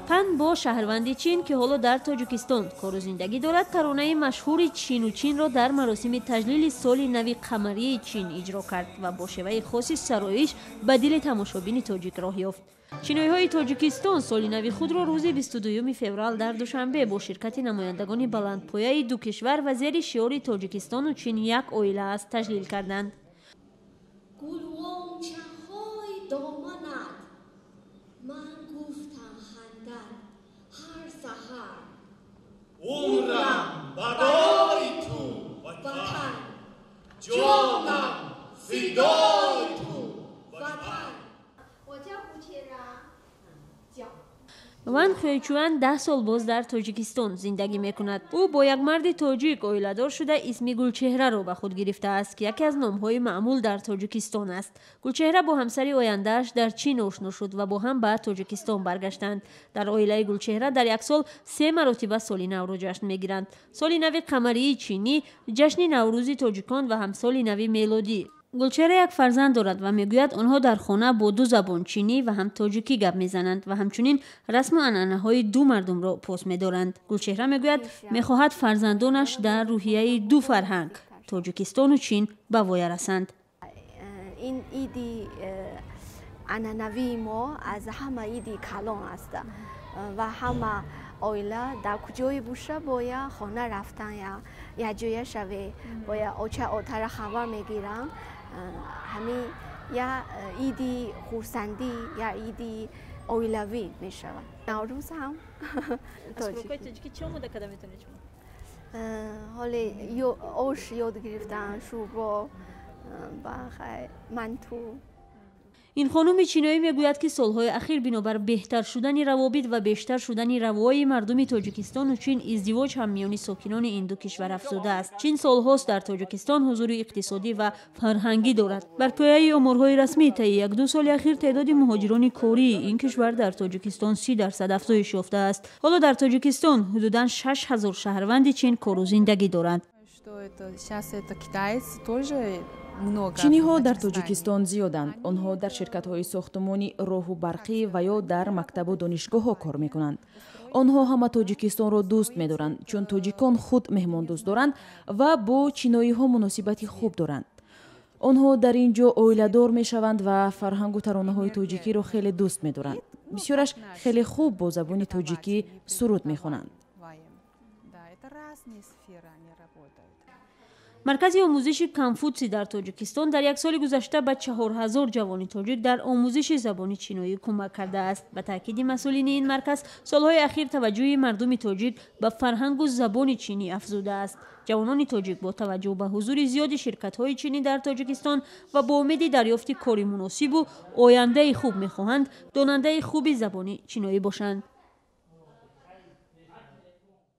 Пан Бо, шаҳрванди Чин, ки ҳоло дар Тоҷикистон кору зиндагӣ дорад, таронаи машҳури Чину Чинро дар маросими таҷлили соли нави қамарии Чин иҷро кард ва бо шеваи хоси сароиш ба дили тамошобини тоҷик роҳ ёфт. Чиноиҳои Тоҷикистон соли нави худро рӯзи 22 феврал дар Душанбе бо ширкати намояндагони баландпояи ду кишвар ва зери шиори «Тоҷикистону Чин як оила аст» таҷлил карданд. Гулвончаҳои доманат ман гуфтам хандад ҳар саҳар. Умрам барои ту, Ватан, ҷонам фидои ту, Ватан. Ван Хуэчуан 10 сол боз дар Тоҷикистон зиндагӣ мекунад. Ӯ бо як марди тоҷик оиладор шуда, исми Гулчеҳраро ба худ гирифтааст, ки яке аз номҳои маъмул дар Тоҷикистон аст. Гулчеҳра бо ҳамсари ояндааш дар Чин ошно шуд ва бо ҳам ба Тоҷикистон баргаштанд. Дар оилаи Гулчеҳра дар як сол се маротиба соли навро ҷашн мегиранд: соли нави қамарии чинӣ, ҷашни Наврӯзи тоҷикон ва ҳам соли нави мелодӣ. Гулчеҳра як фарзанд дорад ва мегӯяд, онҳо дар хона бо ду забон, чинӣ ва ҳам тоҷикӣ, гап мезананд ва ҳамчунин расму анъанаҳои ду мардумро пос медоранд. Гулчеҳра мегӯяд, мехоҳад фарзандонаш дар рӯҳияи ду фарҳанг, Тоҷикистону Чин, ба воя расанд. Ин иди анъанавии мо аз ҳама иди калон аст ва ҳама оила дар куҷое боша, бояд хона рафтан, якҷоя шаве, бояд оча отара хабар мегиранд. Ҳамин я иди хурсандӣ, я иди оилавӣ мешавад. Наврӯз ҳам. Тоҷикӣ чӣ омода карда метавонед шумо? Ҳоле ош ёд гирифтан, шӯрбо ва манту. Ин хонуми чиноӣ мегӯяд, ки солҳои ахир бинобар беҳтар шудани равобит ва бештар шудани равои мардуми Тоҷикистону Чин, издивоҷ ҳам миёни сокинони ин ду кишвар афзудааст. Чин солҳост дар Тоҷикистон ҳузури иқтисодӣ ва фарҳангӣ дорад. Бар пояи оморҳои расмӣ, таи як-ду соли ахир теъдоди муҳоҷирони кории ин кишвар дар Тоҷикистон 30% афзоиш ёфтааст. Ҳоло дар Тоҷикистон ҳудудан 6000 шаҳрванди Чин кору зиндагӣ доранд. Чиниҳо дар Тоҷикистон зиёданд. Онҳо дар ширкатҳои сохтумонӣ, роҳу барқӣ ва ё дар мактабу донишгоҳҳо кор мекунанд. Онҳо ҳама Тоҷикистонро дӯст медоранд, чун тоҷикон худ меҳмондӯст доранд ва бо чиноиҳо муносибати хуб доранд. Онҳо дар ин ҷо оиладор мешаванд ва фарҳангу таронаҳои тоҷикиро хеле дӯст медоранд. Бисёраш хеле хуб бо забони тоҷикӣ суруд мехонанд. Маркази омӯзиши Конфутсий дар Тоҷикистон дар як соли гузашта ба 4000 ҷавони тоҷик дар омӯзиши забони чиноӣ кӯмак кардааст. Ба таъкиди масъулини ин марказ, солҳои ахир таваҷҷӯҳи мардуми тоҷик ба фарҳангу забони чинӣ афзудааст. Ҷавонони тоҷик бо таваҷҷӯҳ ба ҳузури зиёди ширкатҳои чинӣ дар Тоҷикистон ва бо умеди дарёфти кори муносибу ояндаи хуб мехоҳанд донандаи хуби забони чиноӣ бошанд.